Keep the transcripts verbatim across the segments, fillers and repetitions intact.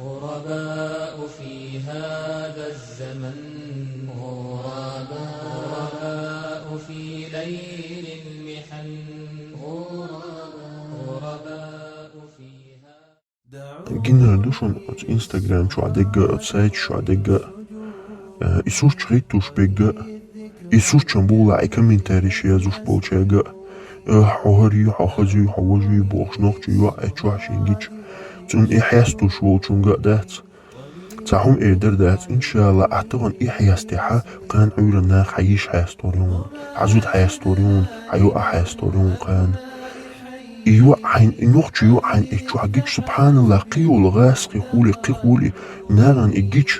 غرباء في هذا الزمن، غرباء في ليل المحن، غرباء في هذا. Гинара ду шуна оцу Instagram чохь дегга, оцу сайт чохь дегга, э, и сурт чу хӀиттуш бегга, и сурт чу бугӀалахь и комментарий шу язуш болчаьрга, э, хьо хӀара ю, хьо хаза ю, хьо важа ю бохуш нохча йоӀ а чохь шен гича, цунна и хьестуш волчунга а дац. Цхьа хӀума эр дара дац, иншаАллахӀ, ахь тахана и хьестехьа, кхана Ӏуьйранна наха хьан йиш хьестор ю хьуна, хьан зуда хьестор ю хьуна, хьан йоӀ хьестор ю хьуна кхана. И йоӀ хьайна, и нохча йоӀ хьайна и чохь гича, субхьаналлахӀ, кхин йолу гӀазкхи хуьлий, кхин хуьлий, нахана и гича,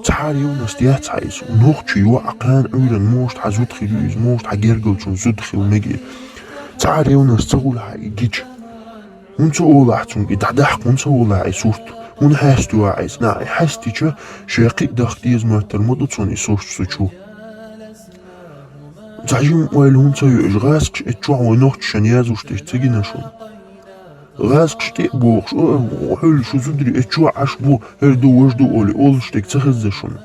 цхьа а ревность яц хьан иза, нохча йоӀ кхана Ӏуьйранна муха хьан зуда хир ю иза, муха хьан гергарчун зуда хила мега. Цхьа а ревность ца хуьлу хьан и гича. ХӀунда ца олахь цуьнга и дӀадаккха, хӀунда ца олахь и сурт? ХӀунда хьестайо ахь иза? Нах и хьестича, шен кхин а дахка деза моьттур ма ду цунна и сурт цу чу. Цхьа жимма ойла хӀунда ца йо, уьш гӀазкхаш эцу чохь вай нохчаша язъеш дерш ца гина шуна? ГӀазкхаш тӀе а бохуш, о, хьуьлла шу зударий эцу чохь Ӏаш бу, хӀара ду, важа ду олий, олуш дерг ца хезна шуна?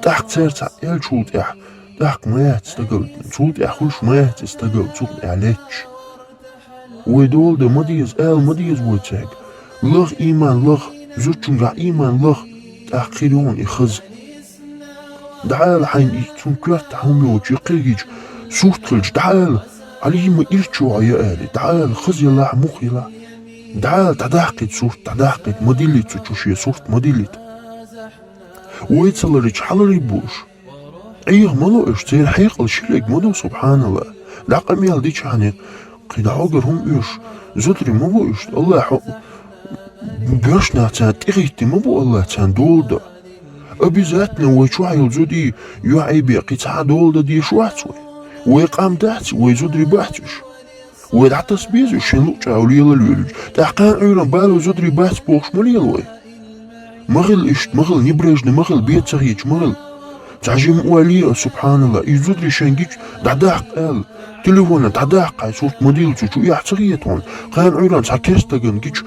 ТӀаккха цара цхьаъ аьллачул тӀаьхьа, тӀаккха ма яц стагал, цул тӀаьхьа хуьлуш ма яц и стагал, цул тӀаьхьа летташ. Вай дола дан ма деза, ала ма деза вай цаьрга. Лаха ийман лаха, зудчуьнгахь ийман лаха, тӀаккха хир ю хьуна и хаза. ДӀаала хьайна и цунна коьртахь хӀума йоцуш, я кхин гича сурт хилча, дӀаала, Ӏалима ирча чохь я аьлла, дӀаала, хаза елахь, муха елахь. ДӀаала, дӀадаккхийта сурт, дӀадаккхийта, ма диллийта цу чу шен сурт, ма диллийта. Вай ца ларича, хьан ларий бу уьш? Ӏеха ма ло уьш, церан хьекъал ши лерг ма ду, субхьаналлахӀ. ДӀа къамел дича хьуна, кхин дӀахьогара хӀума оьшу, зударий ма бу уьш, АллахӀа боьршнах царна тӀехӀитта ма бу АллахӀа царна дола дан. Обязательно вай чохь йолу зудий, йоӀий бен кхин цхьа а дола дан дезаш вац вай. Вай къам дац, вай зударий бац уьш. Вай дӀатаса беза уьш шайн луъучу агӀор лела лоьлуьйтуш. ТӀаккха кхана Ӏуьйранна бала зударий бац бохуш ма лела вай. Ма хила иштта, ма хила небрежный, ма хила бен ца хеташ, ма хила. Цхьа жимма ойла е, субхьаналлахӀ, и зударий шайн гича дӀадаккха аьлла, телефонна дӀадаккха хьайн сурт ма дилла цу чу, эхь ца хета хьуна. Кхана Ӏуьйранна цхьа керста стагана гича,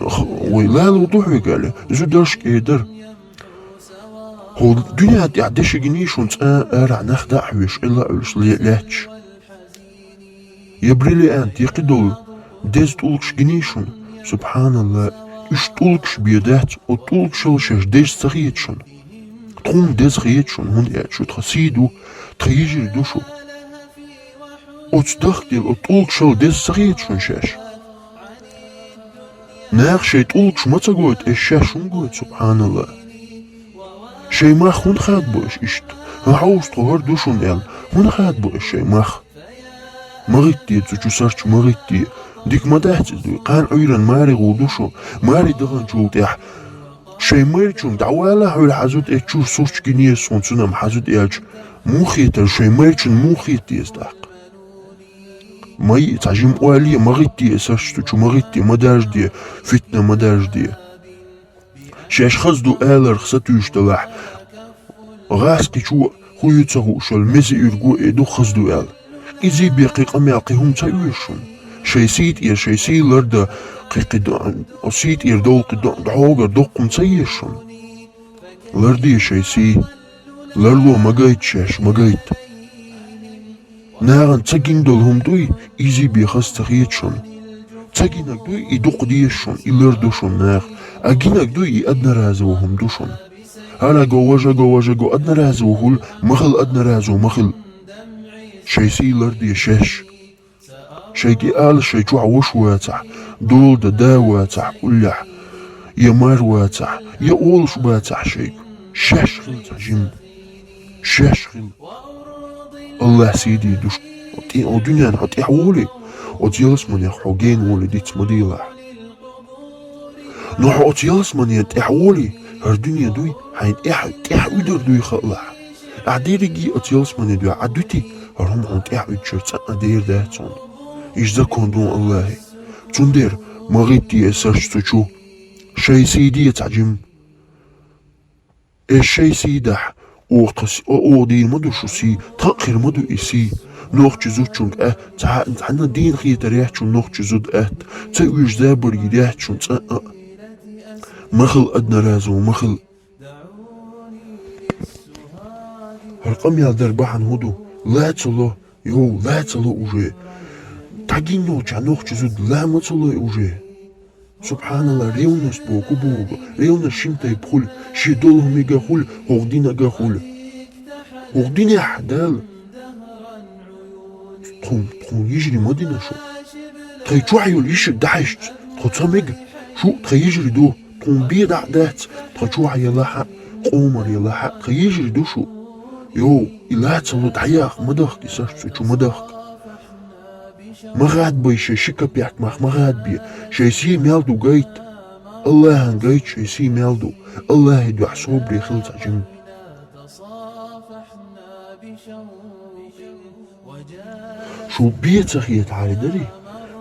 х-, вай лало ду хьоьга аьлла, зударшка эр дара. ХӀокху дуьнен тӀехь дешигиний шуна цкъа а арахь нах дӀа а хьоьжуш, Ӏилла а Ӏуьллуш ле-, лаьтташ. Я бриллиант, я кхидолу деза тӀулгаш гиний шуна? СубхьаналлахӀ, уьш тӀулгаш бен дац, оцу тӀулгашал шаьш деза ца хета шуна? Тхуна деза хета шуна, хӀунда аьлча шу тхан сий ду, тхан йижарий ду шу. Оцу дахкаделла оцу тӀулгашал деза ца хета шуна шаьш? Наха шайн тӀулгаш ма ца гойту, аш шаьш хӀунда гойту, субхьаналлахӀ? Шайн мах хӀунда хадабо аш иштта? ХӀан, хьовса тхо хӀара ду шуна аьлла, хӀунда хадабо аш шайн мах? Ма гӀиттае цу чу сарчу, ма гӀиттае. Дика ма дац иза дуй. Кхана Ӏуьйранна маре гӀур ду шу. Маре даханчул тӀаьхьа шайн майрачунга дӀавала хьуьлла хьан зуда эцу чуьра сурт чу гинера суна цунна хьан зуда аьлча, муха хетара шайн майрачунна муха хета деза тӀаккха? Ма йиъ цхьа жимма ойла е, ма гӀиттае сарчу цу чу, ма гӀиттае, ма даржаде, фитна ма даржаде. Шаьш хаза ду аларх сатуьйсуш далахь, гӀазкхичо хӀун ю ца хуушалла, мези уьрго а ду хаза ду аьлла. Изий бен кхин къамел кхин хӀума ца оьшу шуна? Шайн сий тӀера, шайн сий лардан кхин кхин до-, сий тӀера довла кхин до-, дӀогара доккха хӀума ца еза шуна? Ларде шайн сий, ларло ма гайта шаьш, ма гайта. Нахана ца гина долу хӀума дуй, изий бен хаза ца хета шуна? Ца гинарг дуй, и дукха деза шуна, и ларду шуна наха. А гинарг дуй, и одноразово хӀума ду шуна. ХӀара го, важа го, важа го, одноразово хуьлу, ма хила одноразово, ма хила. Шайн сий ларде шаьш. Шайга и ала шайн чохь ваша вацахь, дола дан да вацахь уллехь, я мар вацахь, я олуш бацахь шайга. Шаьш хила цхьа жимма. Шаьш хила. АллахӀ сий дийр ду шу. ТӀе-, о дуьненна хьо тӀаьхьа волий, оцу ялсаманех хьо гена волий диц ма делахь. Но хьо оцу ялсаманен тӀаьхьа волий, хӀара дуьне дуй, хьайн тӀаьхьа, тӀаьхьа уьдур дуй хаалахь. Ахь дерриге оцу ялсамане дуьхьа Ӏа дуьти, хӀара хӀума хьуна тӀаьхьа уьдучуьра цкъа а дер дац хьуна. Иза закон ду АллахӀан. Цундела ма гӀиттае сарчу цу чу. Шайн сий де цхьа жимма. Аш шайн сий дахь, оха тхан с-, о-, оха дийр ма ду шу сий, тхан а хир ма ду и сий. Нохчи зудчунга а, цхьа, цхьанна дийна хетар яц шуна нохчи зуда атта, ца оьшу забар йир яц шуна цкъа а. Ма хила одноразово, ма хила. ХӀара къамел дар бахьан хӀун ду? Ла ца ло, йо, ла ца ло уже. Тхьагин йолча нохча зуда ла ма ца лой уже. Субханалла, ревность боху боху. Ревность шин тайпа хуьлу, шен долу мега хуьлу, хӀокху динага хуьлу. ХӀокху динехь Дала. Тхуна, тхуна йижарий ма дина шу. Тхайн чохь йолу йишиг дахьаьшча, тхо ца мега, шу тхайн йижарий ду. Тхуна бен дӀа а дац, тхан чохь елахь а, къомара елахь а, тхан йижарий ду шу. Йо, и ла ца ло, дӀаяха, ма дахка и сарш цу чу, ма дахка. Ма гӀадбай шайн ши капек мах, ма гӀадбе, шайн сий мел ду гайта. Аллахьан гайта шайн сий мел ду. Аллахьан дуьхьа собаре хила цхьа жима. Шу бен ца хетахьара дарий?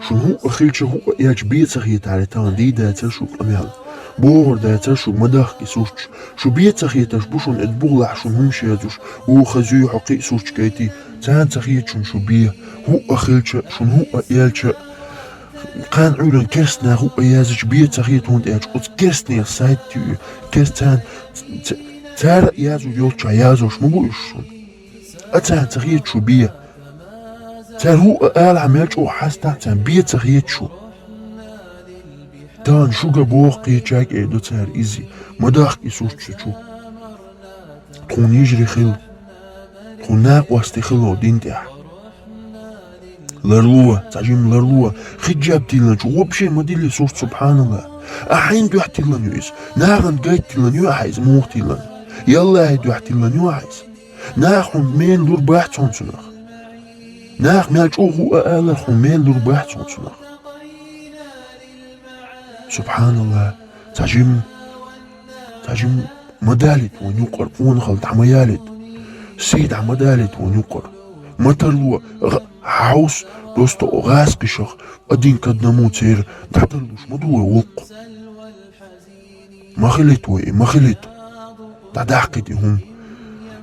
Шуна хӀуъа хилча, хӀуъа эцча бен ца хетахьара, тахана дийдацара шу къамел. Бохур дацара шу, ма дахка и сурташ. Шу бен ца хеташ бу шуна, эцу бугӀалахь шуна хӀума шезаш, вуха зуьй хьо кхин а сурташ гайтий, царна ца хета шуна шу бен. ХӀуъа хилча, шуна хӀуъа элча, кхана Ӏуьйранна керстанаха хӀуъа яздича бен ца хета, хӀунда аьлча оцу керстанех сайт ю, керст царна, ц-, ц-, цара а язо йолччохь язош ма бу уьш шуна. А царна ца хета шу бен. Цара хӀуъа алахь мел чӀогӀа хьастахь, царна бен ца хета шу. Тахана шуьга боху кхечаьрга, эр ду цара иза. Ма дахка и сурт цу чу. Тхуна йижарий хила. Тхуна накъостий хила дин тӀехь. Ларло, цхьа жима ларло. Хиджаб тилланчу вообще ма дилли сурт, субханалла. Ахьа хьайна дуьхьа тиллан ю иза? Нахана гайта тиллан ю ахьа иза, муха тиллан? Аллахьан дуьхьа тиллан ю ахьа иза? Наха хьуна мел лур бац хьуна цунах. Наха мел чӀогӀа хӀуъа алар хьуна мел лур бац хьуна цунах. Субханалла, цхьа жима, цхьа жима ма далийта вайн юкъара, къонахалла дӀа ма ялийта. Сий дӀа ма далийта вайн юкъара. Ма тарло, гӀ-, хьовса, просто гӀазкхишах, один к одному церан дӀатарлуш ма ду вай воккха. Ма хилийта вай и, ма хилийта. ДӀадаккхийта и хӀума.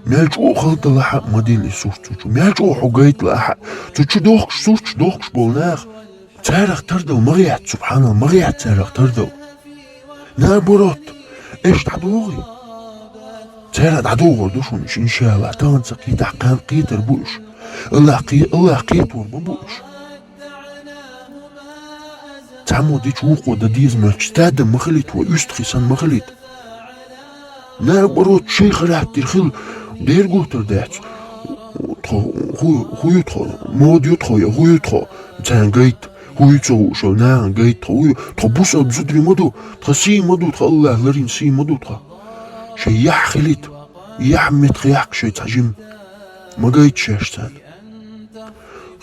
Мел чӀогӀа хала далахь а, ма дилли и сурт цу чу. Мел чӀогӀа хьо гайта лаахь а, цу чу дохкуш сурташ, дохкуш болу наха. Царах тардал ма гӀерта, субханалла, ма гӀерта царах тардал. Наоборот, аш дӀадогӀий. Царах дӀадогӀур ду шуна уьш, иншалла, тахана ца кхетахь, кхана кхетар бу уьш. Аллах кхе-, Аллах кхетор ма бу уьш. Цхьаммо дича вукхо дан деза моьттуш, стадам ма хилийта вай, уьстагӀий санна ма хилийта. Наоборот, шайн характер хила, дера гуттар дац. Тхо, хӀу, хӀу ю тхо, мода ю тхо, я хӀу ю тхо, царна гайта, хӀу ю ца хууш йолу нахана гайта тхо, хӀу ю, тхо бусалба зударий ма ду, тхан сий ма ду тхан, Аллах ларйина сий ма ду тхан. Шайн яхь хилийта, яхь меттах яккха шайн цхьа жима. Ма гайта шаьш царна.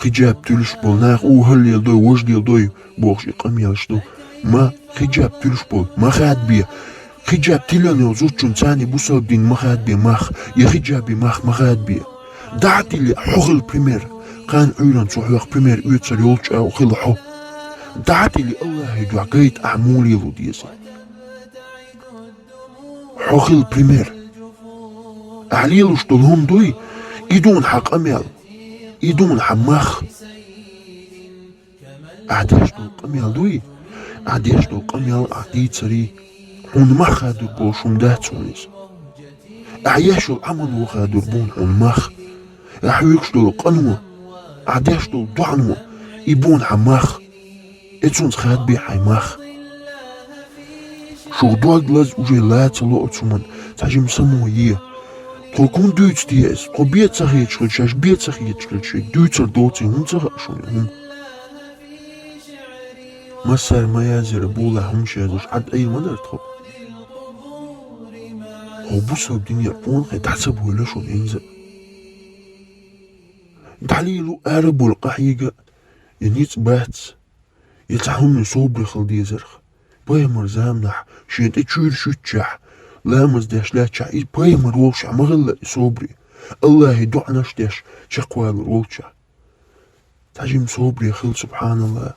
Хиджаб туьллуш болу нах, у, хӀаллел дой, важдел дой, бохуш и къамелаш ду. Ма хиджаб туьллуш болу, ма хадабе. Хиджаб тиллина йолу зудчун царна и бусалба дин ма хадабе мах, я хиджаби мах ма хадабе. ДӀа а тилли хьо хила пример. Кхана Ӏуьйранна цу хьох пример оьцур йолчу а хила хьо. ДӀа а тилли Аллахье дуьхьа гайта ахьа муха лело деза. Хьо хила пример. Ахьа лелош долу хӀума дуй, и дуна хьан къамел, и дуна хьан мах. Ахьа деш долу къамел дуй, ахьа деш долу къамел ахьа дийцарий, хьуна мах хадур болуш хӀума дац хьуна иза. Ахьа еш йолу Ӏамал вон хадур бу хьуна мах. Ахьа хьоьгуш долу къано, ахьа деш долу доӀано, и бу хьан мах. И цунца хадабе хьайн мах. Шух дог лаза уже лаца ло оцу хӀуманна, цхьа жима само е. Тхо хӀун дуьйцу те иза? Тхо бен ца хеташ хилча, шаьш бен ца хеташ хилча, шайга дуьйцур доций, хӀун ца хаьа шуна и хӀума? Массара ма язъяра, болахь хӀума шаьзуш Ӏад айла ма дара тхо. Хьо бусалба динера къонахий дӀа ца бойла шуна хӀинца. ДӀалело ара болу къахьега, я ницкъ бац, я цхьа хӀумане собаре хила дезарх. Пайхамар заманахь шен тӀе чуьйра шуьттачехь, ламаз деш лаьттачехь, и пайхамар волушехь ма хилла и собаре. Аллахье доӀанаш деш чекхвалар волчохь. Цхьа жима собаре хила, субханалла.